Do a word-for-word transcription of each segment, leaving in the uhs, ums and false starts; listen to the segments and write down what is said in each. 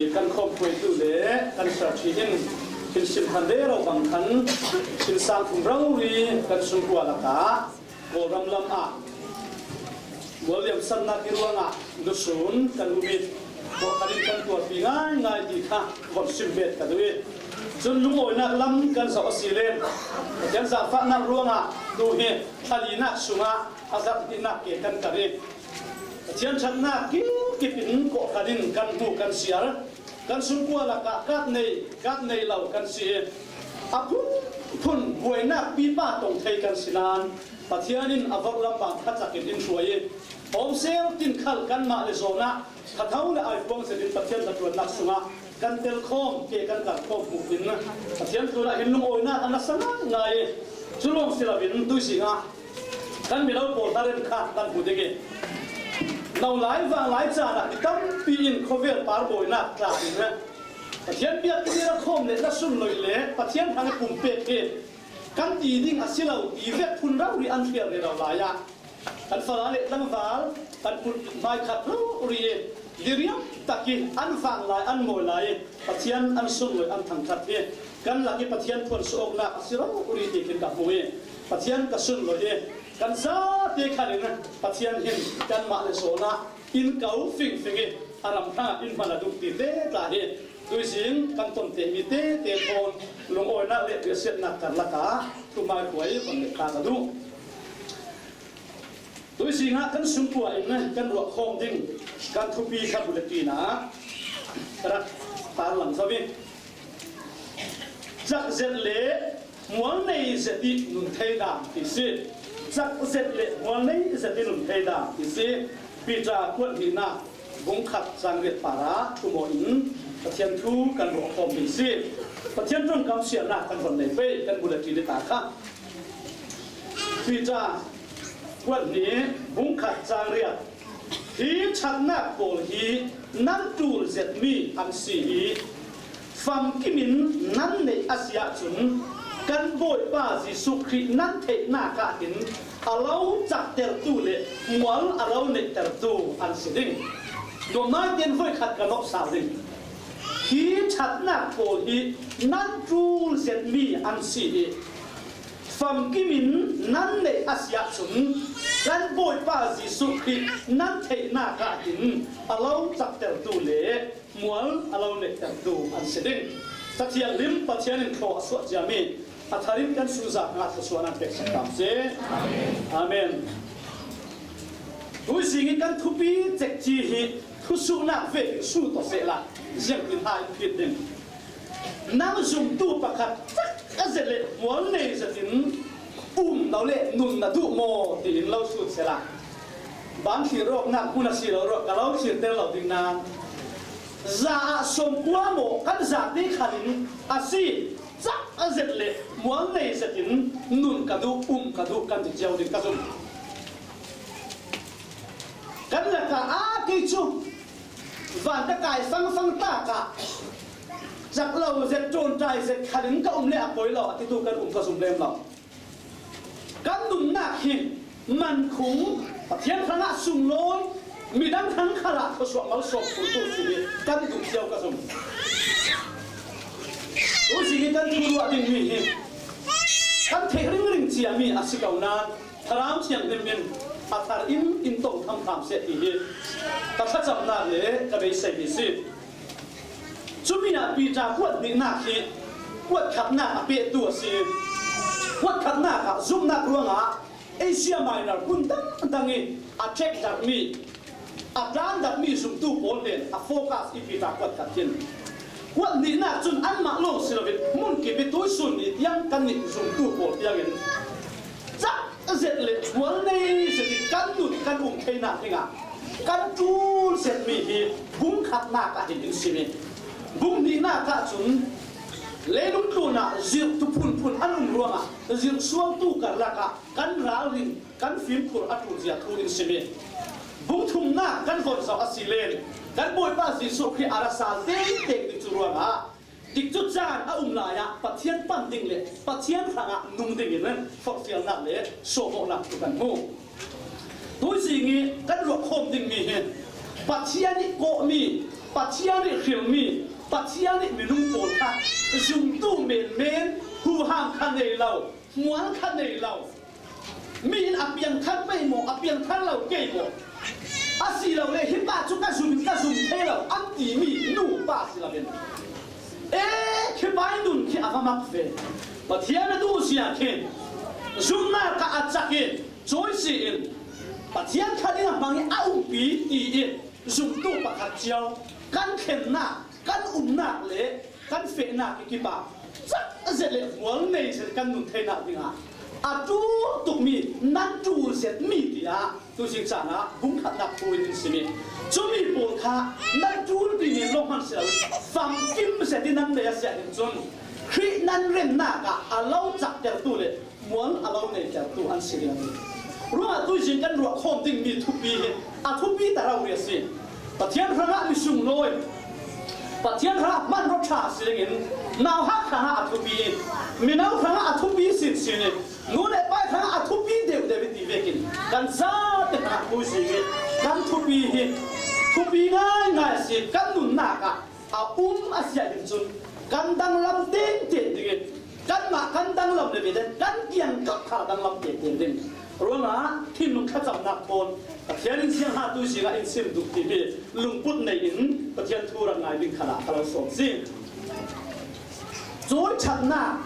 Kan khawmpuitu le kan serthi in thil sim khan rero bang khan thil sang thum rori kan sungkua lakah Kawlram lam ah mualliam sannak i ruangah lusun kan um i, kawhkhat in kan tuarpi ngaingai ti kha von sim bet ka duh i, cun lungawinak lam kan zoh a si len Pathian zaangfahnak ruangah tu hi thalinak sungah a zarh hnihnak ke kan kar i, Pathian ṭhatnak kip kip in kawhkhat in kan hmu kan siar. Kan sungkua lakah kat nei, kat nei lo kan si i, a phunphun buainak pipa tong thei kan si nain Pathian in a vorh lam bang thacak in in hruai i, hawmsel tin khal kanmah le zawn ah thatho le aipuang zet in Pathian hnaṭuannak sungah kan telkhawm, ke kan karkhawm hmuh in Pathian tlunah hin lungawinak a nasa ngaingai i, cu lawng si loin tuizing ah kan mino pawl hna rem kha kan hmu ding i, no lai vang lai caan ah mi tampi in khuavel par bawinak tla in Pathian biakinn i ra khawm le na sunloih le Pathian hrang i pumpek hi kan ti ding a si lo ti vek phun rori an fial rero lai ah kan fala le tlangval kan put hmai khat rori i diriam tak i an vang lai an mawi lai i Pathian an sunloih an thangṭhat hi kan lak i Pathian phuan suh awknak a si rori ti khin ka hmu i Pathian ka sunloih i kan zate khal in Pathian hin kanmah le zawn ah in ko fingfing i a ram hrangah in hman a duh ti te tla hi tuizing kan ton te mi tete thawn lungawinak le riahsiatnak karlak ah thuhmaikhuai von let ta ka duh. Tuizing ah kan sungkua in kan ruah khawm ding kan thupi kha bulletin ah ka rak tarlang zo i, cak zet le mual nei zet i nun thei dan ti si. Cak zet le mual nei zet i nun thei dan ti si. Peter kuat hnihnak bung khat cang riat par ah thumaw in Pathian thu kan ruah khawm ding si. Pathian ṭongkam siarnak kan von nei pei kan bulletin i ta kha. Peter kuat hnih bung khat cang riat. Hi ṭhatnak pawl hi nan ṭul zetmi an si i, famkim in nan neih a si ahcun kan Bawipa Jesuh Khrih nan theihnak ah hin a lo caktertu le mual a lo neihtertu an si ding. Nuam nain voikhat kan awk sal ding. Hi ṭhatnak pawl hi nan ṭul zetmi an si i, famkim in nan neih a si ahcun kan Bawipa Jesuh Khrih nan theihnak ah hin a lo caktertu le mual a lo neihtertu an si ding. Cathiang lim Pathian in thlaw a suah ciami a thar in kan sunzak hnga thluasuah nan peksak tam seh. Amen. Tuizing i kan thupi cekci hi thusuhnak vekin su tawh sehla ziangtin ha in phit ding. Nang zumtu pakhat cak a zet le mual nei zetin um lo le nun na duh maw tiin lo sut sehla ban thlir awknak hmun a si lo ruah ka lo thlir ter lo ding nan za ah sawmkua maw kan zate khalin a si cak a zet le mual nei zetin nun ka duh um ka duh kan ti cio ding ka zum. Kan lakah a kei cu van ka kai fangfang tak ah cak lo zet ṭawnṭai zet khalin ka um le a poi lo a titu kan um ka zum lem lo. Kan nunnak hi man khung Pathian hrangah sunglawi midang hrang khalah thluasuah malsawm khurtu si hi kan duh cio ka zum. Tuizing hi kan thu ruah dingmi hi kan theih ringring ciami a si ko nan Thlarau Thianghlim in a thar in in tong thamtham seh ti hi ka thlacamnak le ka beiseimi si. Cumi ah Peter kuat hnihnak hi kuat khatnak a pehtu a si. Kuat khatnak ah zumhnak ruangah Asia Minor hmun dangdang i a ṭhekdarhmi, a tlandarhmi zumtu pawl hnen a focus i Peter kuat khat khin. Kuat hnihnak cun anmah lawng si loin hmun kip i tuisun ni tiang kan nih zumtu pawl tiangin cak zet le mual nei zet i kan nun kan um theinak dingah kan ṭul zetmi hi bung khatnak ah hin in sim i, bung hnihnak ah cun leilung tlun ah zirhtu phunphun an um ruangah zirhsualtu karlak ah kan ralrin kan fimkhur a ṭul zia thu in sim i, bung thumnak kan von zoh a si len kan Bawipa Jesuh Khrih a ra sal tengteng ti cu ruangah Tikcu caan a um lai ah Pathian pan ding le Pathian hrangah nung ding in forhfialnak le sawmawhnak tu kan hmu. Tuizing i kan ruahkhawm dingmi hi Pathian i kawhmi, Pathian i hrilmi, Pathian nih minung pawl kha zumtu menmen, huham kha nei lo, mual kha nei lo. Mi in a piangthar pei maw, a piangthar lo kei maw, a si lo le, hi pa cu ka zum, ka zum thei lo, an ti mi nu pa si lo in. E, khi pai nun khi a va mak ve. Pathian a duhzia khi zumnak ah a cak in, cawi si in, Pathian kha ding a hmang i a umpi ti in, zumtu pakhat cio, kan thlennak, kan umnak le kan fehnak i kipah cak zet le mual nei zet kan nun theinak dingah a ṭul tukmi, nan ṭul zetmi tiah tuzing caan ah bung khatnak thu in in sim i, cumi pawl kha nan ṭul ti men lawng hmanh si lo, famkim zet i nan nei a si ahhin cun Khrih nan remnak ah a lo caktertu le mual a lo neitertu an si rih. Ruangah tuizing kan ruah khawm dingmi thupi hi a thupi ta rori a si. Pathian hrangah mi sunglawi, Pathian hrangah hmanraw ṭha si dingin nauhak hrangah a thupi i, mino hrangah a thupi sinsin i, nu le pa hrangah a thupi deuhdeuh i ti vekin kan zate hrangah tuizing i kan thupi hi thupi ngaingai a si. Kan nunnak ah a um a si ahhin cun kan danglam tengteng dingin, kanmah kan danglam le ve le kan kiangkap kha danglam tengteng ding ruangah thinlung thlacamnak thawn Pathian in ziang hna tuizing ah in sim duh timi lungput nei in Pathian thu rak ngai ding khalah ka lo sawm si. Cawi ṭhatnak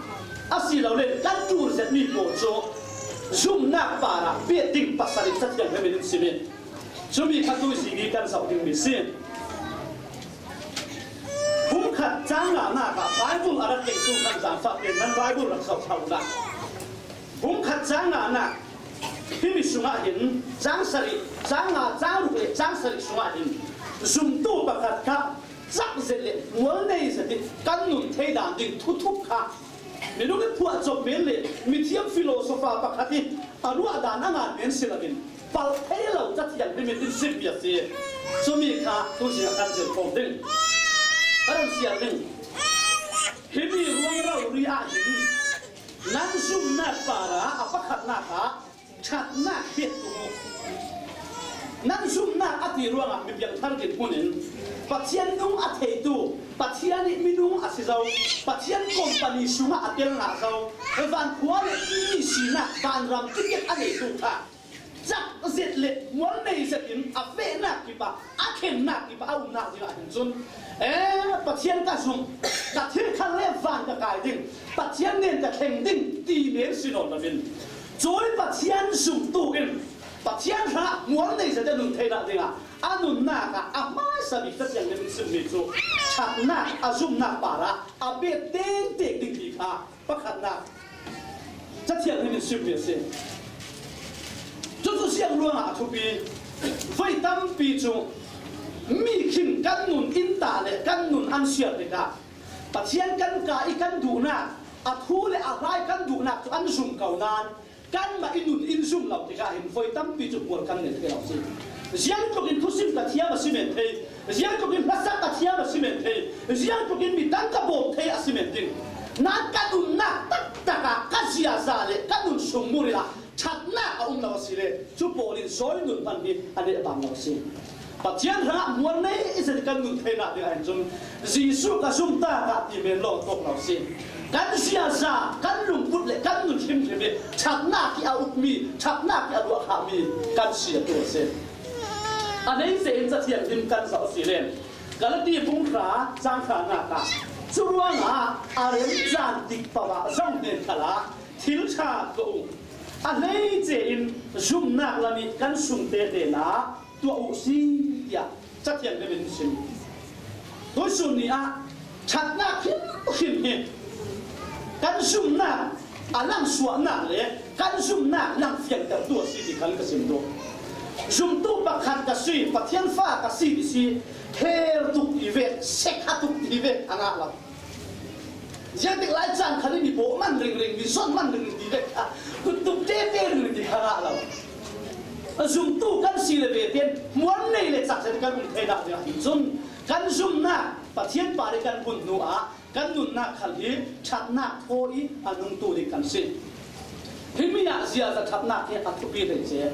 asilole kan ṭul zetmi pawl cu zumnak parah peh ding pasal in Cathiang he min in sim i, cumi kha tuizing i kan zoh dingmi si. Bung khat cang nganak ah Baibal a rak kengtu khan zaangfah tein nan Baibal rak zoh hlah u law. Bung khat cang nganak himi sungah hin cang sarih, cang nga, cang ruk le cang sarih sungah hin zumtu pakhat kha cak zet le mual nei zet i kan nun thei dan ding thuthup kha minung i phuah cawk men le mithiam philosopher pakhat i a ruah dan a ngan men si loin palh thei lo Cathiang he min in simmi a si. Cumi kha tuizing ah kan zir khawm ding, kan run siar ding. Himi ruang rori ah hin nan zumnak parah a pakhatnak ah ṭhatnak hi tuk u. Nan zumnak a ti ruangah mi piangthar dinhmun in Pathian nung a theitu, Pathian ih minung a si zo, Pathian company sungah a tel hna zo, vankhua le timi sinak vanram ticket a neitu kha cak zet le mual nei zet in a fehnak kip ah, a thlennak kip ah a umnak ding ah hin cun, e, Pathian ka zum, ka thil khal le van ka kai ding, Pathian nen ka thleng ding ti men si nawn loin, cawi Pathian zumtu in Pathian hrangah mual nei zet a nun theinak dingah a nunnak ah a hmaisa bik Cathiang he min simmi cu ṭhatnak a zumnak parah a peh tengteng ding ti kha pakhatnak Cathiang he min simmi a si. Cucu siang ruangah a thupi. Voi tampi cu mi khin kan nun in ta le kan nun an siar tikah Pathian kan ka i kan duhnak, a thu le a hla i kan duhnak cu an zum ko nain kanmah i nun in zum lo tikah hin voi tampi cu mual kan nei thei lo si. Ziangtlukin thusim ka thiam a si men thei, ziangtlukin hlasak ka thiam a si men thei, ziangtlukin midang ka bawm thei a si men ding. Nain ka nunnak taktak ah ka ziaza le ka nun sung mur ah ṭhatnak a um lo a si le cu pawl in zawi nun hman hi a neh bang lo a si. Pathian hrangah mual nei i zet kan nun theinak ding ah hin cun Jesuh ka zumtak ah ti men lawng tawk lo a si. Kan ziaza, kan lungput le kan nun hrimhrim i ṭhatnak hi a ukmi, ṭhatnak hi a luahkhahmi kan si a tu a si. A hleice in Cathiang he min kan zoh a si len. Galati bung hra, cang hranak ah, cu ruangah a remcaan dik paoh ah zoh hnen khalah thil ṭha tuah u. A hleice in zumnak lam i kan sung tete na tuah u si, tiah Cathiang he min in sim. Tuisun ni ah ṭhatnak hrimhrim hi kan zumnak a langsuahnak le kan zumnak langfiangtertu a si ti khan ka sim duh. Zumtu pakhat ka si, Pathian fa ka si ti si, her tuk ti ve, sekha tuk ti ve a ngah lo. Ziangtik lai caan khan i mi bawh man ringring, mi zon man ringring ti vek kha, kuttuk tete ringring ti kha ngah lo. A zumtu kan si le ve tein mual nei le cak zet kan um theinak ding ah hin cun kan zumnak Pathian par i kan hun hnu ah kan nunnak khal hi ṭhatnak thaw i a nungtu ding kan si. Himi ah ziaza ṭhatnak hi a thupi hleice.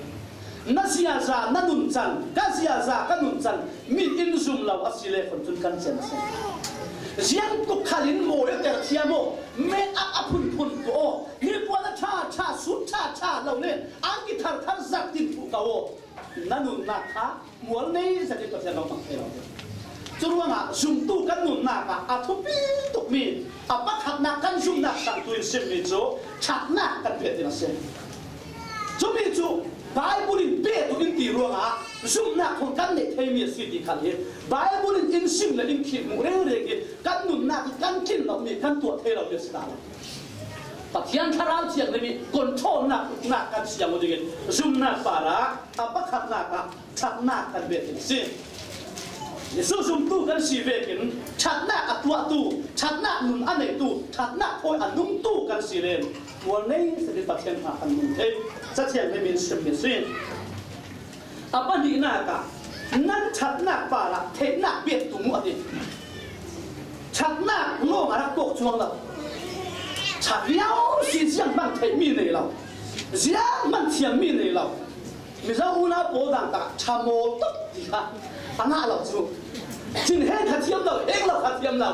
Na ziaza na nuncan, ka ziaza ka nuncan, mi in zum lo a si le khun cun kan cem a si. Ziang tuk khalin mawi a ter thiam aw, make up a phunphun tuah aw, nipuan a ṭha ṭha, suit ṭha ṭha lo nen, an kithar thar zat tin tuah ko aw. Na nunnak kha mual nei zetin Pathian lo hmang thei lo. Curuangah zumtu kan nunnak ah a thupi tukmi, a pakhatnak kan zumnak sangtu in simmi cu ṭhatnak kan pek ding a si. Cumi cu Baibal in pe tuk in ti ruangah zumhnak kong kan neih theimi a si ti khal hi Baibal in in sim le in khih hmuh reng reng hi kan nunnak hi kan tlin lomi, kan tuah thei lomi a si ta lo. Pathian Thlarau Thianghlim ih controlnak, uknak kan siang uh dingin zumhnak parah a pakhatnak ah ṭhatnak kan pek ding a si. Jesuh zumtu kan si vekin ṭhatnak a tuahtu, ṭhatnak nun a neitu, ṭhatnak thawi a nungtu kan si len mual nei zetin Pathian hna kan nung thei. Cathiang hlemin simmi a si. A pahnihnak ah nan ṭhatnak parah theihnak pek tum uh a ti. Ṭhatnak lawng a rak kawk cuang lo. Ṭha viau si, zianghman theihmi nei lo, zianghman thiammi nei lo. Mizo unau pawl dang takah ṭha mawl tuk ti kha a ngah lo cu. Chin heng kha thiam lo, heng lo kha thiam lo.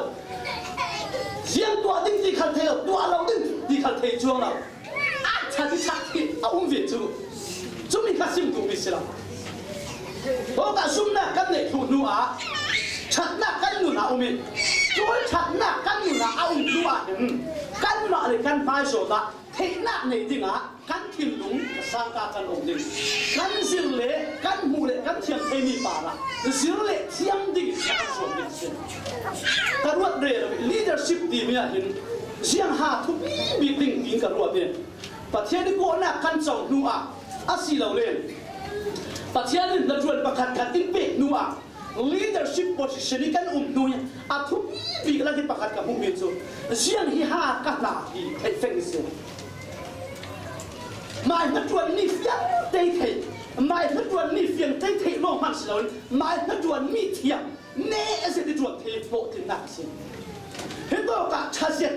Ziang tuah ding ti khal thei lo, tuah lo ding ti khal thei cuang lo. A ṭha ti ṭha ti a um ve cu. Cumi kha sim duhmi si lo. Tawkah zumhnak kan neih thluh hnu ah ṭhatnak kan nun ah um ih, cuih ṭhatnak kan nun ah a um hnu ah hin kanmah le kan hmaizawn ah theihnak nei dingah kan thinlung sangka kan um ding. Kan zir le kan hmuh le kan thiam theimi parah zir le thiam ding in kan zuam ding a si. Ka ruat rero ih leadership timi ah hin ziangha thupi bik ding tiin ka ruat ih, Pathian ih kawhnak kan co hnu ah a si lo le Pathian in hnaṭuan pakhatkhat in pek hnu ah leadership position ih kan um hnu hi a thupi bik lak ih pakhat ka hmuhmi cu ziang hi ha ka hna hi theih feng a si. Mai hnaṭuanmi fiang tei theih, mai hnaṭuanmi fiang tei theih lawng hmanh si loin mai hnaṭuanmi thiam ne zet ih ṭuan thei pawh tinnak a si. Hitawkah ṭha zet,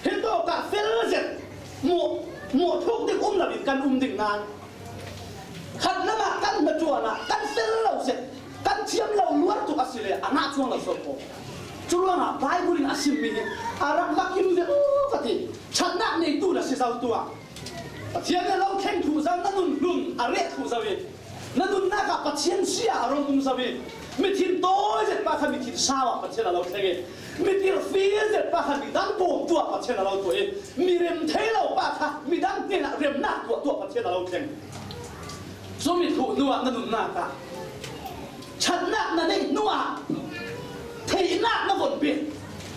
hitawkah fel zet, mawh, mawh thuk ding um loin kan um ding nain, khat lamah kan hnaṭuan ah kan fel lo zet, kan thiam lo luar tuk a si le a ngah cuang lo so ko. Curuangah Baibal in a simmi hi a rak va kim ve u ka ti. Ṭhatnak neitu na si zo tu ah Pathian nih a lo thleng thluh zo, na nun hlun a reh thluh zo ih na nunnak ah Pathian sia a rung um zo ih mithin tawi zet pa kha mithin sau ah Pathian a lo thleng ih mitirhfial zet pa kha midang bawmtu ah Pathian a lo tuah ih mi rem thei lo pa kha midang hnenah remnak tuahtu ah Pathian a lo thleng. Cumi thluh hnu ah na nunnak ah ṭhatnak na neih hnu ah theihnak na von pek,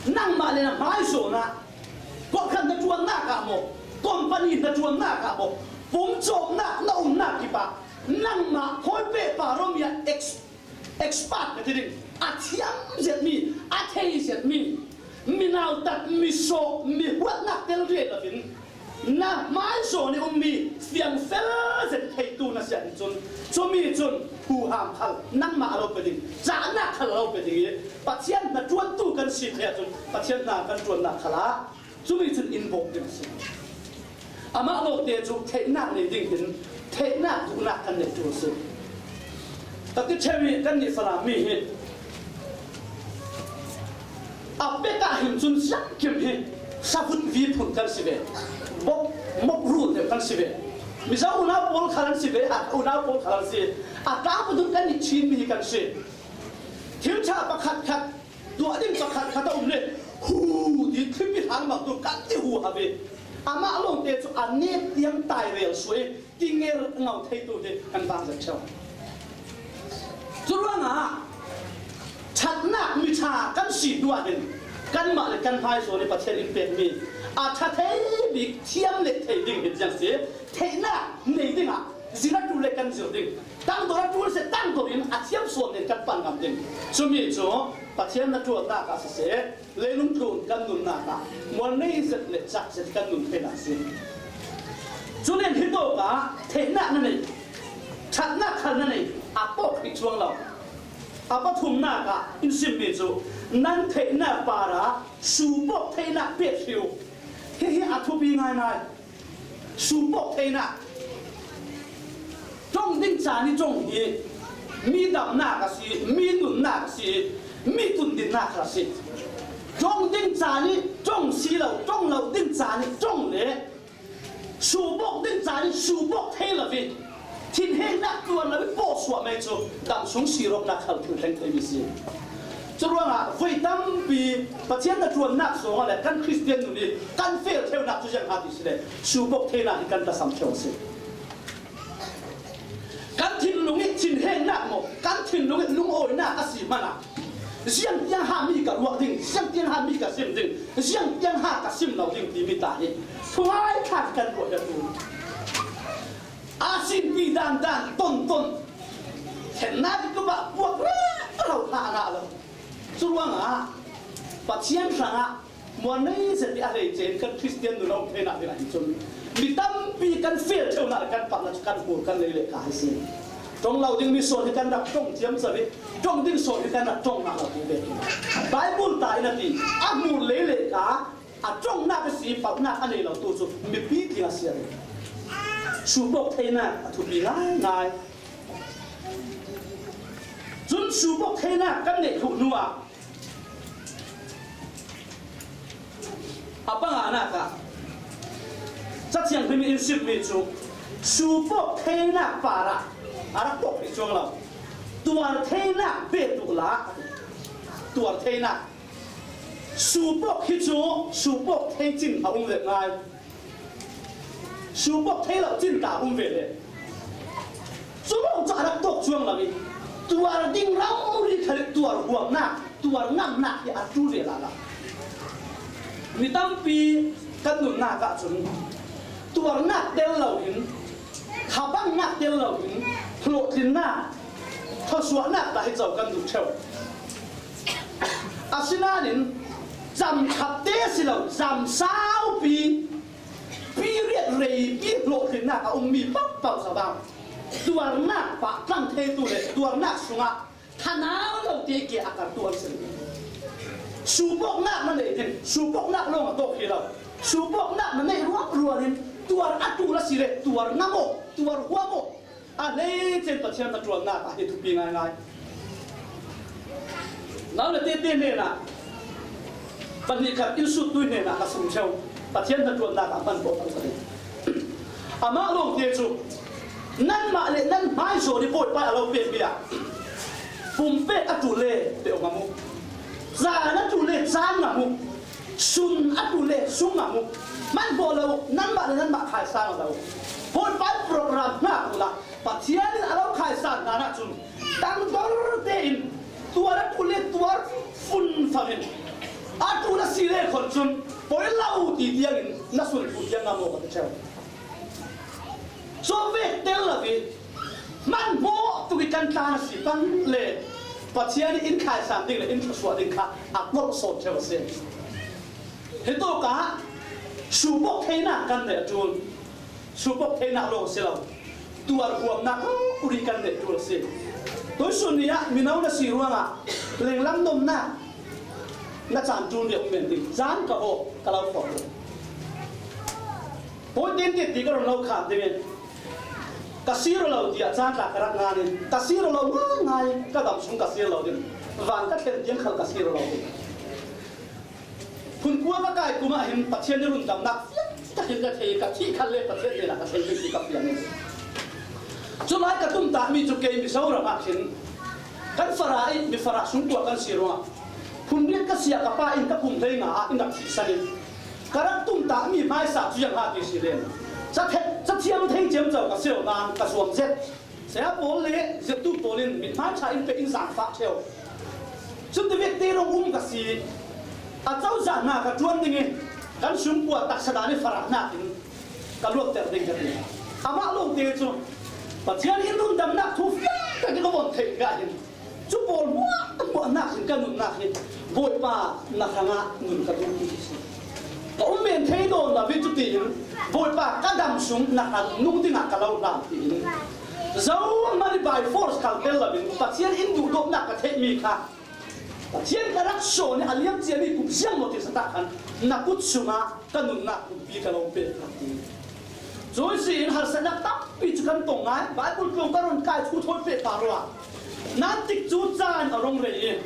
nangmah le na hmaizawn ah kawhhran hnaṭuannak ah maw, company hnaṭuannak ah maw, pumcawmnak na umnak kipah nangmah thawipehpa rawmi ah ex-, expert ka ti ding, a thiam zetmi, a thei zetmi, mi nautat, mi sawh, mi huatnak tel riai loin na hmaizawn ih ummi fiangfel zet theitu na si ahcun, cumi cun huham khal nangmah a lo pe ding, cahnak khal a lo pe ding ih Pathian hnaṭuantu kan si thei ahcun Pathian hna kan ṭuannak khalah cumi cun in bawm ding a si. Amah lawngte cu theihnak nei ding hin theihnak duhnak kan neihtu a si. Ka ti ṭheu ih kannih Falam mi hi a pek ah hin cun siangkim hi savut vi phun kan si ve. Mop, mop rul deuh kan si ve. Mizo unau pawl khal an si ve, a unau pawl khal an si. A tlang pathum kannih Chinmi hi kan si. Thil ṭha pakhatkhat, tuah ding pakhatkhat a um le hu ti thlipi hlang bangtu kan ti hu ha ve. Amah lawngte cu a nek tiang tai rel suai, kinger ngau theitu hi kan vang zet ṭheu. Curuangah ṭhatnak mi ṭha kan si hnu ah hin kanmah le kan hmaizawn ih Pathian in pekmi a ṭha thei bik thiam le thei ding hin ziang si, theihnak nei dingah zir a ṭul le kan zir ding, tangdor a ṭul si tangdor in a thiam sual nen kan pan ngam ding. Cumi cu Pathian na ṭuannak ah siseh, leilung tlun kan nunnak ah mual nei zet le cak zet kan nun theinak a si. Cu len hitawk ah theihnak na nei, ṭhatnak khal na nei, a pawk hrih cuang lo. A pathumnak ah in simmi cu nan theihnak parah su pawk theihnak pek hri uh. Hihi a thupi ngaingai. Su pawk theihnak. Ṭong ding caan ih ṭong hi mi damnak a si, mi nunnak a si, mi tundinnak khal a si. Ṭo caan ih ṭong si lo, ṭong lo ding caan ih ṭong le, subok ding caan ih subok thei lo ih, thinhengnak tuar lo ih pawhsuah mai cu dam sung sir awknak khal thil thleng theimi si. Curuangah voi tampi Pathian hnaṭuannak zongah le kan Khristian nun ih kan fel ṭheunak cu ziang ha ti si le, subok theinak hi kan tlasam ṭheu a si. Kan thinlung ih thinhengnak maw, kan thinlung ih lungawinak a si hmanah, ziang tiang ha mi ka ruah ding, ziang tiang ha mi ka sim ding, ziang tiang ha ka sim lo ding timi ta hi thungai thlak kan ruah hi a ṭul. A sinpi dandan tonton thlennak ih kum ah puak rero hlah a ngah lo. Curuangah Pathian hrangah muan nei zet ih a hleice in kan Khristian nun a um theinak dingah hi cun mi tampi kan fel ṭheunak le kan parhnak cu kan hmur kan lei le ka hi si. Ṭong lo dingmi sawn hi kan rak ṭong ciamco ih ṭong ding sawn hi kan rak ṭong ngah lo ti vekin Baibal ta in a ti, a hmur lei le ka a ṭongnak ihsi parhnak a nei lo tu cu mipi tling a si a rih. Subok theinak a thupi ngaingai. Cun subok theinak kan neih hnu ah a panganak ah Cathiang hmin in simmi cu subok theinak parah a rak tawk rih cuang lo. Tuar theinak bet uh la, tuar theinak. Subok hi cu subok thei cin a um ve ngai. Subok thei lo cin ta um ve le. Cu lo cu a rak tawk cuang lo ih tuar ding rori khal ih tuar huamnak, tuar ngamnak hi a ṭul ve lala. Mi tampi kan nunnak ahcun tuarnak tel lo hin, thabangnak tel lo hin, hlawhtlinnak, thawsuahnak dah hi co kan duh ṭheu. Asinain cam khatte si lo, cam saupi, period reipi hlawhtlinnak a ummi paohpaoh cabang tuarnak pah tlang theitu le tuarnak sungah thanau lo te ke a kartu an si. Supawknak na nei ding, supawknak lawng a tawk hi lo. Supawknak na neih ruangruang in tuar a ṭul a si le tuar ngam aw, tuar huam aw. A hleice in Pathian hnaṭuannak ah hi thupi ngaingai. Nau le tete hnenah pahnih khat in suttu hnenah ka sum ṭheu. Pathian hnaṭuannak ah hman pawl a si. Amah lawngte cu nanmah le nan hmaizawn ih Bawipa a lo pekmi ah pumpek a ṭul le peuh ngam uh, caan a ṭul le caan ngam uh, sun a ṭul le sung ngam uh. Hman bawl lo uh, nanmah le nanmah khaisang lo uh. Bawipa ih program hngak uhla Pathian in a lo khaisan hna ahcun tangdor tein tuar a ṭul le tuar funfang in a ṭul a si le khon cun poi lo ti tiangin na sun tu tiang ngam aw ka ti ṭheu. Cawvek tel lo ih hmanhmawh tuk ih kan tlan a si pang le Pathian in khaisan ding le in thluasuah ding kha a kawlh sawn ṭheu a si. Hitawkah supawk theinak kan neih a ṭul. Supawk theinak lawng a si lo. Tuar huamnak uri kan neih ṭul a si. Tuisun ni ah mino na si ruangah lenglam nomnak na caan ṭul nih a um men ding. Caan ka aw ka lo forh. Putin ti ti ka run lo khan dingin ka sir lo tiah caan tla ka rak ngan in ka sir lo ngaingai ka dam sung ka sir lo ding. Van ka thlen tiang khal ka sir lo ding. Phun kua ka kai kum ah hin Pathian nih rundamnak fiang takin ka thei, ka thih khal le Pathian hnenah ka thei ding ti ka fiang in. Culai ka tumtahmi cu kei Mizoram ah khin kan fara ih mi fara sungkua kan si ruangah phun riat ka siah ka pa in ka kum hleinga ah in rak thihsan in ka rak tumtahmi hmaisa cu ziang ha ti si len. Ca the-, ca thiam thei ciamco ka si lo nain ka zuam zet. Saya pawl le zirhtu pawl in mithmai ṭha in pe in zaangfah ṭheu. Cuti vekte rung um ka si. A cozah hna ka ṭuan ding ih kan sungkua taksa dan ih farah hnakin ka luatter ding ka ti. Amah lawngte cu Pathian in rundamnak thu fiang tak ih ka von theih tikah hin cu pawl hmuahhmuah hnakin ka nunnak hi Bawipa na hrangah nun ka duh ti si. Ka um men thei nawn lo ih cutiin Bawipa ka dam sung na hrang nung dingah ka lo hlan tiin zohman ih by force khal tel loin Pathian in duhdawtnak ka theihmi kha Pathian ka rak sawn ih a liam ciami kum ziang maw ti sa tak khan na kut sungah ka nunnak kumpi ka lo pek kha ti. Cui si in harsatnak tampi cu kan tong ngai. Baibal tlung ka run kai cu thawi pek ka ruah. Nan tik cu caan a rung rei ih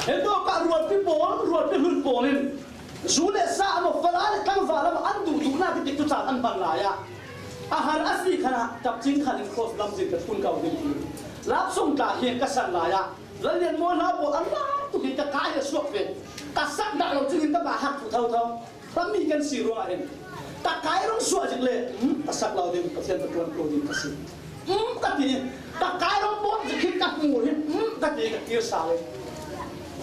hitawkah rualpi pawl, rualpi hlun pawl in Zu le sa a maw, fala le tlangval lam an duhduhna titik tu caan an hman lai ah, a har a si khan ah, kapcing khan in cross lam zin ka tkun ko ding ti. Love song tla hi ka san lai ah, Lallian Mawi Hla pawl an lam tuk hi ka kai a suak ve. Ka sak dah lo cungin ka ba hak thu thotho. Ram mi kan si ruangah hin ka kai rung suah zik le, hmm, ka sak lo ding, Pathian ka ṭuan ko ding ka si. Hmm, ka ti, ka kai rung pawt zik hin ka hmu hin, hmm, ka ti, ka kir sa le.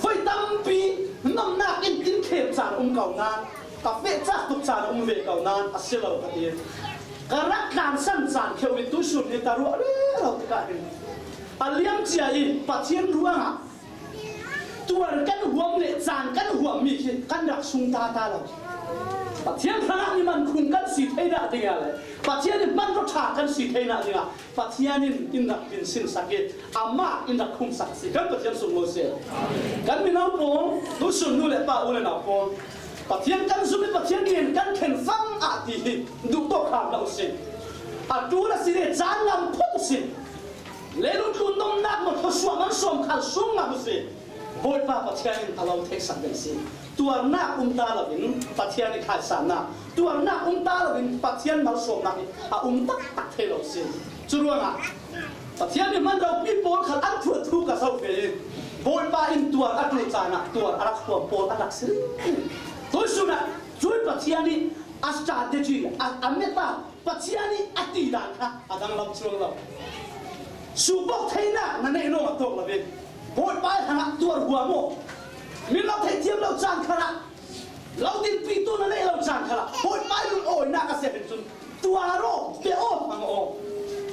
Voi tampi nomnak in in khem caan um ko nan, ka feh cak tuk caan um ve ko nan, a si lo ka ti. Ka rak tlansan caan kheuh in tuisun hi ka ruah rero tikah hin a liam cia i Pathian ruangah tuar kan huam le caan kan huam mi khi kan rak sung ta ta lo. Pathian hrangah mi man khung kan si thei dah ding a le Pathian in man ṭha kan si thei dah ding a Pathian in in rak bin sin sak i amah in rak khum sak si kan Pathian sung lo si. Kan mino pawl, tusun nu le pa u le nau pawl, Pathian kan zum i Pathian in kan thlen fang ah ti hi duh tawk hram lo si. A ṭul a si le caan lam phawt si. Leilung tlun nomnak maw, thawsuah man sawm khal sung ngam si. Bawipa Pathian in a lo theihsak ding si. Tuarnak um ta loin Pathian i khaisannak, tuarnak um ta loin Pathian malsawmnak hi a um taktak thei lo si. Cu ruangah Pathian mi hman ropi pawl khal an thuat thu ka zoh ve i Bawipa in tuar a ṭul caan ah tuar a rak huam pawl a rak si rih. Tuisun ah cui Pathian i a strategy, a, a meta Pathian i a ti dan kha a dang lam chuang lo. Subok theinak na neih lawng a tawk lo ve. Bawipa i hrangah tuar huam aw. Min lo theih thiam lo caan khalah, lo dinpi tu na neih lo caan khalah, Bawipa i lungawinak a si ahcun tuar aw, pe aw, hmang aw.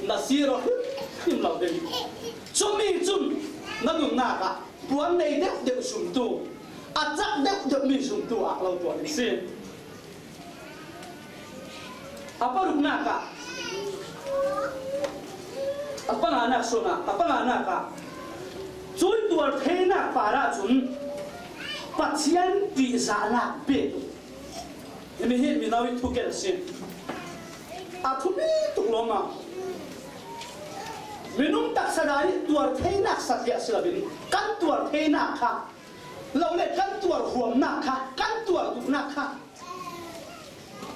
Na sir aw hrimhrim lo ding. Cumi cun na nunnak ah puan nei deuhdeuh zumtu, a cak deuhdeuh mi zumtu ah lo tuah ding si. A paruknak ah, a panganak sungah, a panganak ah, cui tuar theinak par ahcun Pathian ṭihzahnak pe tuk. Himi hi mino i thukel a si. A thupi tuk lawngah minung taksa dan i tuar theinak satliah si loin kan tuar theinak kha lo le kan tuar huamnak kha, kan tuar duhnak kha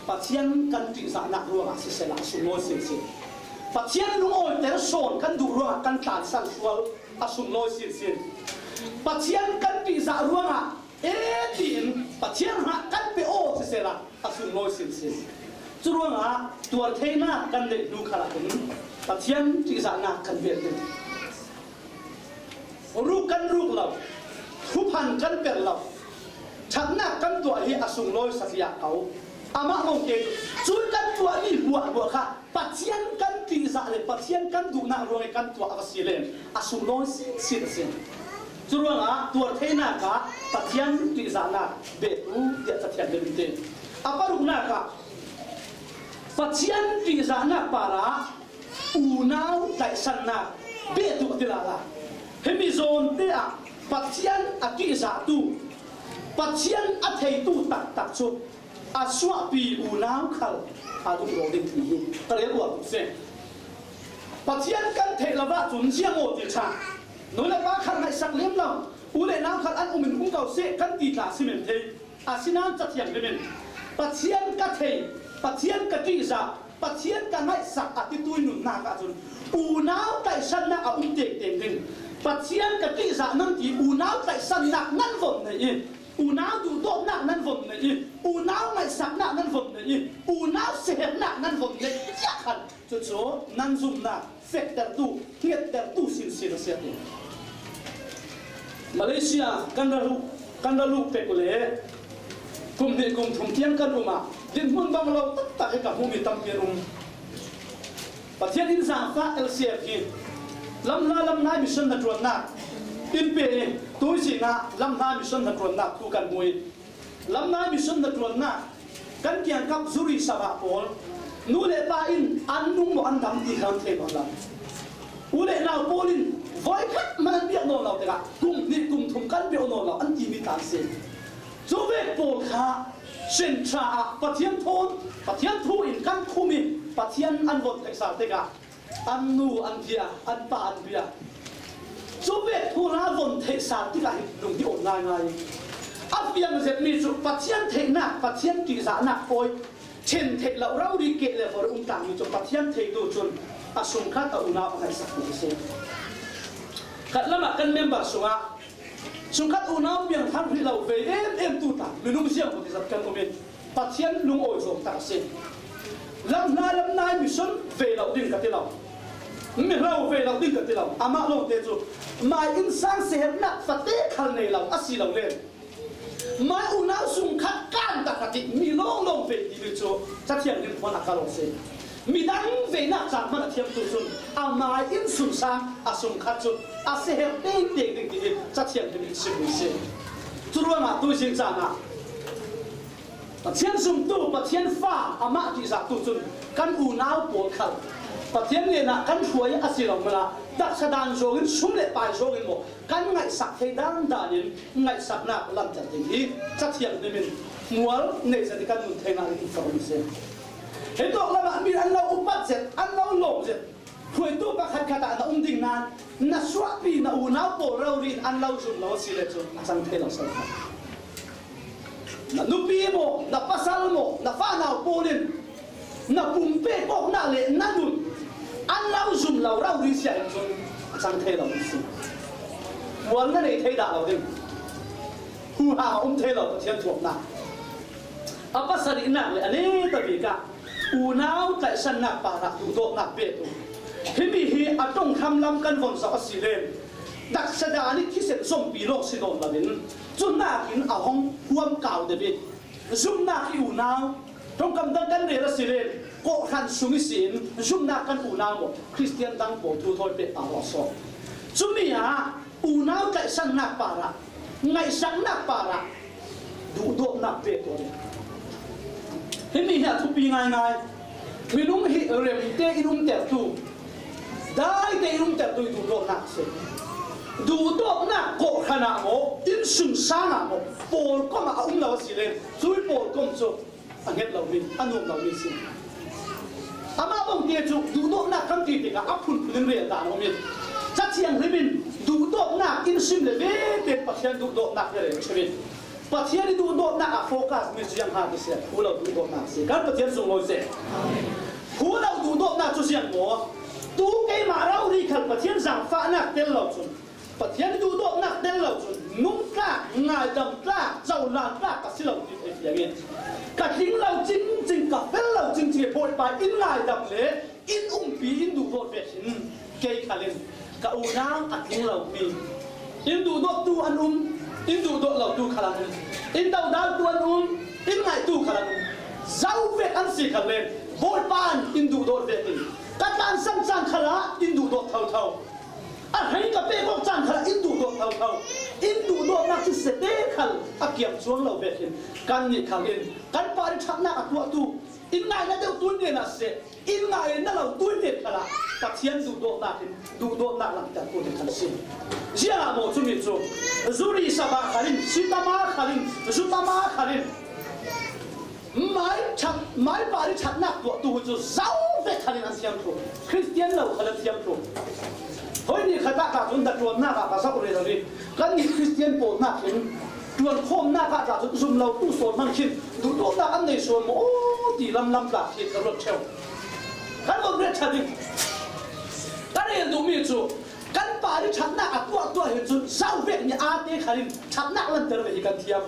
Pathian kan ṭihzahnak ruangah siseh a sunglawi sinsin. Pathian lungawiter sawn kan duh ruangah kan tlansan sual a sunglawi sinsin. Pathian kan ṭihzah ruangah e tiin Pathian hrangah kan pe aw siseh a sunglawi sinsin. Cu ruangah tuar theinak kan neih hnu khalah hin Pathian ṭihzahnak kan bia ding. Ruk kan ruk lo, thuphan kan per lo, ṭhatnak kan tuah hi a sunglawi satliah ko. Amah lawng ke cu kan tuahmi huahhuah kha Pathian kan ṭihzah le Pathian kan duhnak ruangah kan tuah a va si len a sunglawi sinsin a si. Cu ruangah tuar theinak ah Pathian ṭihzahnak beh tu tiah Cathiang nih in ti. A paruknak ah Pathian ṭihzahnak parah unau tlaihsannak beh tu a ti lala. Himi zawnte ah Pathian a ṭihzahtu, Pathian a theitu taktak cu a suahpi unau khal a duh raw ding ti hi ka rel uar tuk si. Pathian kan theih lo ahcun ziang aw ti ṭha. Nu le pa khal ngaihsak lem lo, u le nau khal an um in um ko seh kan ti tla si men thei. Asinain Cathiang nih in Pathian ka thei, Pathian ka ṭihzah, Pathian ka ngaihsak a titu i nunnak ahcun unau tlaihsannak a um tektek ding. Pathian ka ṭihzah nan ti unau tlaihsannak nan von nei i, unau duhdawtnak nan von nei i, unau ngaihsaknak nan von nei i, unau seherhnak nan von nei tiah khan cucu nan zumnak fektertu, hngettertu sinsin a si a ti. Malaysia kan ra luh, kan ra luh pek le kum hnih kum thum tiang kan um ah dinhmun bang lo taktak hi ka hmuhmi tampi an um. Pathian in zaangfah L C F hi lamhla lamngai mission hnaṭuannak in pe i tuizing ah lamhla mission hnaṭuannak thu kan hmu i lamngai mission hnaṭuannak kan kiangkap zuri sabah pawl nu le pa in an nung maw an dam ti kha an thei nawn lo. U le nau pawl in voikhat hmanh an biak nawn lo tikah kum hnih kum thum kan biak nawn lo an timi tla an si. Cu vek pawl kha Central ah Pathian thawn, Pathian thu in kan khum i Pathian an von theih sal tikah an nu an bia, an pa an bia. Cu vek pawl a von theih sal tikah hin lung hi awn ngaingai. A fiang zet mi cu Pathian theihnak, Pathian ṭihzahnak pawi ṭhen theih lo rori keh le hor um tlang mi cu Pathian theitu cun a sungkhat a unau a ngaihsak mi a si. Khat lamah kan member sungah sungkhat unau piangthar hrih lo ve em em tu tla minung ziang maw ti zat kan um i Pathian lungawi zawng tak a si. Lam hna lam nai mission ve lo ding ka ti lo. Mihro ve lo ding ka ti lo. Amah lawngte cu mai innsang seherhnak fate khal nei lo a si lo len. Mai unau sungkhat kan tak a ti mi lawnglawng ve timi cu Cathiang nih hmuan a kal awk si. Midang venak caan hmanh a thiamtu cun a mai inn sungsang a sungkhat cu a seher tengteng ding tihi Cathiang nih chimmi si. Cu ruangah tuizing caan ah Pathian zumtu, Pathian fa, amah ṭihzahtu cun kan unau pawl khal Pathian hnenah kan hruai a si lo hmanh ah taksa dan zongin, sum le pai zongin maw, kan ngaihsak thei dan dan in ngaihsaknak langhter ding hi Cathiang nih hmual nei zet i kan nun theinak in ṭhawng a si. Hi tawk lamah mi an lo upat zet, an lo lawm zet, hruaitu pakhat khat ah na um ding nain na suahpi na unau pawl rori in an lo zum lo a si le cun a cang thei lo sal kha. Na nupi maw, na pasal maw, na fanau pawl in na pumpe kawknak le na nun an lo zum lo rori si ah in cun a cang thei lo a si. Mual na nei thei dah lo ding. Huham a um thei lo Pathian thuamnak. A pasarihnak le a neta bik ah unau tlaihsannak parah duhdawtnak petu. Himi hi a ṭongkham lam kan von zoh a si len taksa dan i thisen zompi lawng si nawn lo in, cu hnakin a hong huam kau deuh i zumnak i unau ṭongkam dang kan rel a si len kawhhran sung i si in zumnak kan unau maw Khristian dang pawl thu thawi pek a ruah sawh. Cumi ah unau tlaihsannak parah, ngaihsaknak parah duhdawtnak pek tuah ding. Himi hi a thupi ngaingai. Minung hi remte in umtertu, daite in umtertu i duhdawtnak a si. Duhdawtnak kawhhran ah maw, innsungsang ah maw, pawlkom ah a um lo a si len, cui pawlkom cu a hnget lomi, a nuam lomi a si. Amah bangte cu duhdawtnak kan ti tikah a phunphun in rel dan a um i Cathiang hrim in duhdawtnak in sim le vete Pathian duhdawtnak hi a rel ṭheu i Pathian i duhdawtnak a focus mi ziang ha ti si, phu lo duhdawtnak si. Kan Pathian sunglawi seh. Phu lo duhdawtnak cu ziang maw? Tu keimah rori khal Pathian zaangfahnak tel lo cun Pathian i duhdawtnak tel lo cun nungtlak, ngaidamtlak, cohlantlak ka si lo ti thei fiang i ka tling lo cingcing, ka fel lo cingcing i Bawipa in ngaidam le in umpi in duhdawt ve hin kei khal in ka unau a tling lomi in duhdawttu an um, in duhdawt lotu khal an um, in dodaltu an um, in ngaihtu khal an um. Zo vek an si khal le Bawipa in in duhdawt ve hin ka tlansan caan khal ah in duhdawt thotho. A hlei ka pek awk caan khal ah in duhdawt thotho. In duhdawtnak cu sete khal a kiam cuang lo ve hin kannih khal in kan pari ṭhatnak a tuahtu, in ngaihna deuh tuin nen ah seh, in ngaihna lo tuin nen khal ah Pathian duhdawtnak in duhdawtnak langhtertu nih kan si. Ziangah maw cumi cu? Zuri saba khal in, sitama khal in, zutama khal in, mai ṭhat, mai pari ṭhatnak tuahtu cu zo vek khal in an thiam thluh. Khristian lo khal an thiam thluh. Hoi ni khat ah tla cun hnaṭuannak ah ka zoh rero i kannih Khristian pawl hnakin ṭuankhawmnak ah tla cun zum lotu sawn hmang khin duhdawtnak an nei sual maw ti lamlam tla khi ka ruat ṭheu. Kan von ret ṭha ding. Ka rel duhmi cu kan pari ṭhatnak a tuahtuah hin cun zo vek nih aa te khal in ṭhatnak langhter ve hi kan thiam.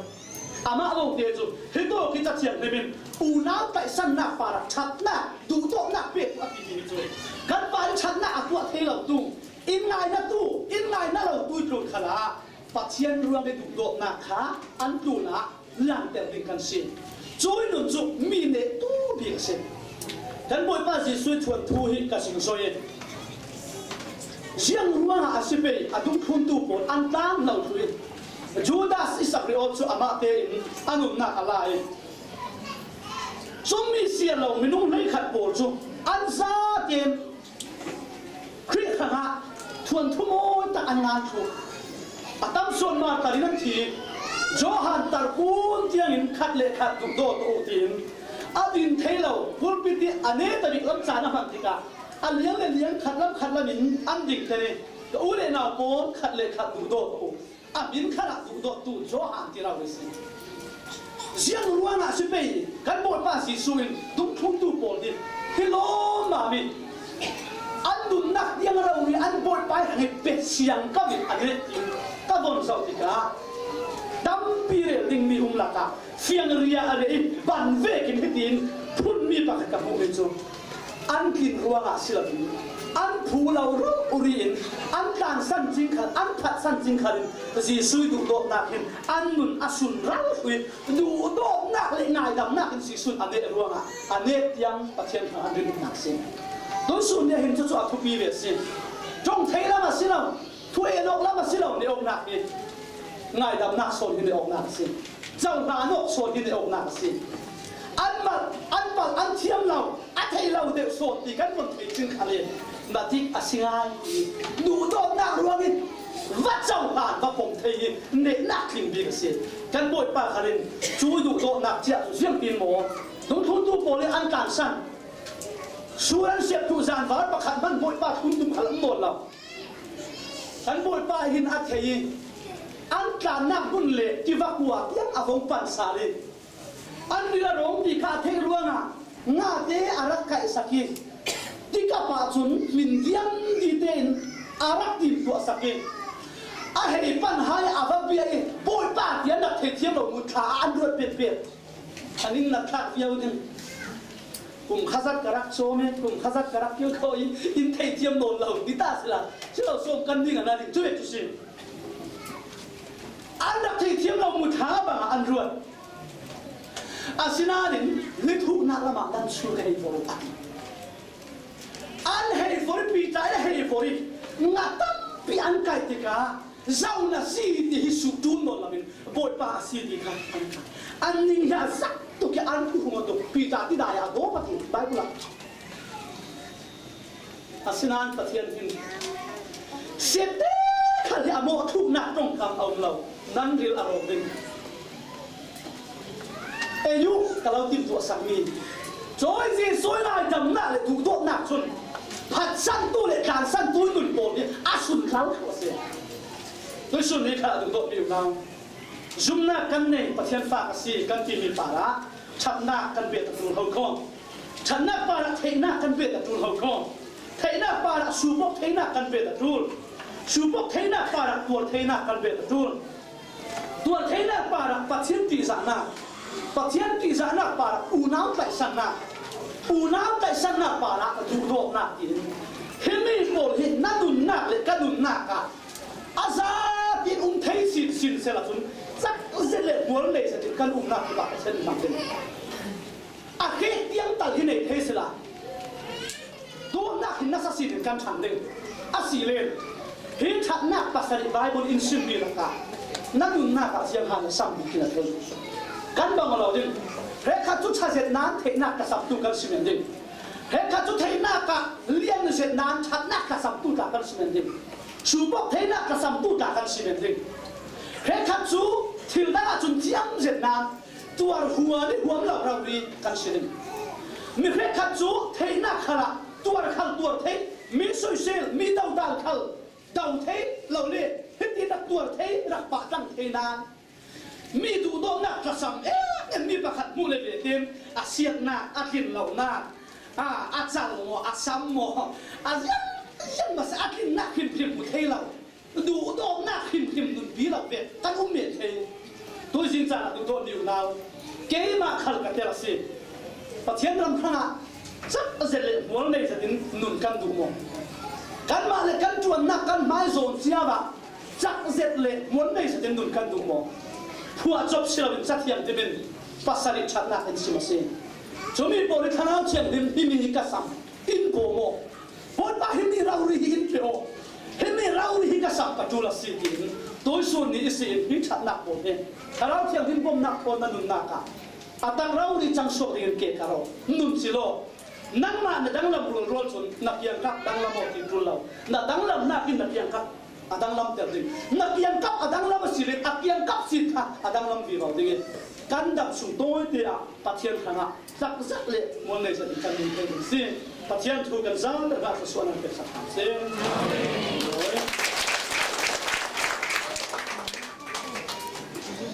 Amah lawngte cu hi tawk hi Cathiang hrim in unau tlaihsannak parah ṭhatnak, duhdawtnak pek a timi cu kan pari ṭhatnak a tuah thei lo tu, in ngaihna tu, in ngaihna lo tu i tlun khal ah Pathian ruang i duhdawtnak kha an tlun ah langhter ding kan si. Cui nun cu mi nehtu bik a si. Kan Bawipa Jesuh thuanthu hi ka singsawi i ziang ruangah a si pei a dungthluntu pawl an tlang lo thlu i Judas Iskariot cu amah tein a nunnak a la i cumi si lo minung hleikhat pawl cu an zaten Khrih hrangah thuanthu mawi tak an ngan thluh. A tam suan martar in an thi. Johan tarkun tiangin khat le khat duhdawt uh tiin a din thei lo pulpit i a neta bik lam caan a hman tikah a liang le liang khat lam khat lam in an ding ten i ka u le nau pawl khat le khat duhdawt uh. A min khalah duhdawttu Johan ti lo hi si. Ziang ruangah si pei, kan Bawipa Jesuh in dungthluntu pawl hi, hi lawmmam hi. An nunnak tiang rori an Bawipa hi hang hi pek siang ka mit a nget ding ka von zoh tikah tampi rel ding mi um lakah fiangria a rei ban vekin hitin phun mi pakhat ka hmuh hi cu. An tlin ruangah si loin, an phu lo rori in, an tlansan cingkhal, an phatsan cingkhal in Jesuh duhdawtnak hin an nun a sun ralhrui, duhdawtnak le ngaidamnak in Jesuh a neh ruangah a neh tiang Pathian hrang an rinumnak si. Tuisun nih hin cucu a thupi ve si. Ṭong thei lam a si lo, thu en awk lam a si lo, neh awknak hi ngaidamnak sawn hi neh awknak a si. Cohlan awk sawn hi neh awknak a si. An mal, an pal, an thiam lo, a thei lo deuh sawn ti kan von thei cingkhal in, matik a si ngai ti duhdawtnak ruangin va cohlan, va pom thei hi nehnak tling bik a si. Kan Bawipa khal in cu duhdawtnak ciah cu ziangtin maw? Dungthluntu pawl in an tlansan, sur an siap tu zanval pakhat hman Bawipa thlun tum khal an nawl lo. Kan Bawipa hin a thei i an tlannak hmun le tiva kua tiang a vong pan sal i an ril a rawng ti kha a theih ruangah ngate a rak kaihsak i tikap ahcun hmin diam ti tein a rak timtuahsak i a hei pan hai a va bia i Bawipa tiang rak theithiam lo mu thla ah an ruat petpet. An in na thlak viau ding. Kum khazat ka rak cawm i, kum khazat ka rak kilkhaw i, in theithiam nawn lo, ni ta sila, si lo sawm kan ding a na ding, cu ve cu si. An rak theithiam lo mu thla bang an ruat. Asinain, ni thuhnak lamah nan sur ka hei vor a ti. An hei vor i, Piter in a hei vor i, nga tampi an kaih tikah, zo na si ti hi suk ṭul nawn loin Bawipa a si ti kha an ning hi a zak tuk i an thuhung a tuk. Piter tidai ah a dawp a ti Baibal ah. Asinain Pathian hin siate khal hi a mawh thuknak ṭongkam a um lo, nan ril a rawk ding. Ei uh ka lo timtuahsakmi Bawi Jesuh i ngaidamnak le duhdawtnak cun phatsantu le tlansantu i nun pawl hi a sun hlau thluh a si. Tuisun ni kha a duhdawtmi unau, zumnak kan nei, Pathian fa ka si kan timi parah ṭhatnak kan bet a ṭul ho kho. Ṭhatnak parah theihnak kan bet a ṭul ho kho. Theihnak parah supok theinak kan bet a ṭul. Supok theinak parah tuar theinak kan bet a ṭul. Tuar theinak parah Pathian ṭihzahnak, Pathian ṭihzahnak parah unau tlaihsannak, unau tlaihsannak parah duhdawtnak tiin himi pawl hi na nunnak le ka nunnak ah a zatin um thei sinsin sehla cun cak zet le hmual nei zetin kan umnak hi Pathian in hmang a khek tiang tal hi nei thei sehla, dawtnak hi nasa sining kan ṭhan ding. A si len, hi ṭhatnak pasarih Baibal in simmi lakah na nunnak ah ziang han na sam bik hi na thei. Kan bang aw lo ding. Hrekkhat cu ṭha zet nan theihnak tlasamtu kan si men ding. Hrekkhat cu theihnak ah lian zet nan ṭhatnak tlasamtu tla kan si men ding. Supok theinak tlasamtu tla kan si men ding. Hrekkhat cu thil dang ahcun thiam zet nan tuar huam i huam lo rori kan si ding. Mi hrekkhat cu theihnak khal ah tuar khal tuar thei, mi soisel, mi dodal khal do thei lo le hiti rak tuar thei, rak pah tlang thei nan mi duhdawtnak tlasam em em mi pakhat hmuh le ve tein a siatnak, a tlin lonak, a, a cal maw, a sam maw, a ziang ziang masa a tlinnak hrimhrim hmu thei lo. Duhdawtnak hrimhrim nunpi lo ve kan um men thei. Tuizing caan ah duhdawtmi unau, keimah khal ka tel a si. Pathian ram hrangah cak zet le hmual nei zetin nun kan duh maw? Kanmah le kan ṭuannak kan hmai zawn cio ah cak zet le hmual nei zetin nun kan duh maw? Phuah cop si loin cathiang timin pasarih ṭhatnak in sim a si. Cumi pawl i Thlarau Thianghlim himi hi ka sam in pawm aw. Bawipa, himi rori hi in pe aw. Himi rori hi ka sam ka ṭul a si, tiin tuisun ni i si in hi ṭhatnak pawl hi Thlarau Thianghlim bomnak thawn na nunnak ah a tak rori cang suak dingin ke ka rawh. Nun si law, nangmah na danglam rualrual cun na kiangkap danglam aw ti ṭul lo. Na danglamnak in na kiangkap a danglamter ding. Na kiangkap a danglam a si le a kiangkap si kha a danglam vivo ding i kan dam sung tawite ah Pathian hrangah cak zet le hmual nei zet in kan nun thei ding si. Pathian thu kan zate hna thluasuahnak peksak hna seh.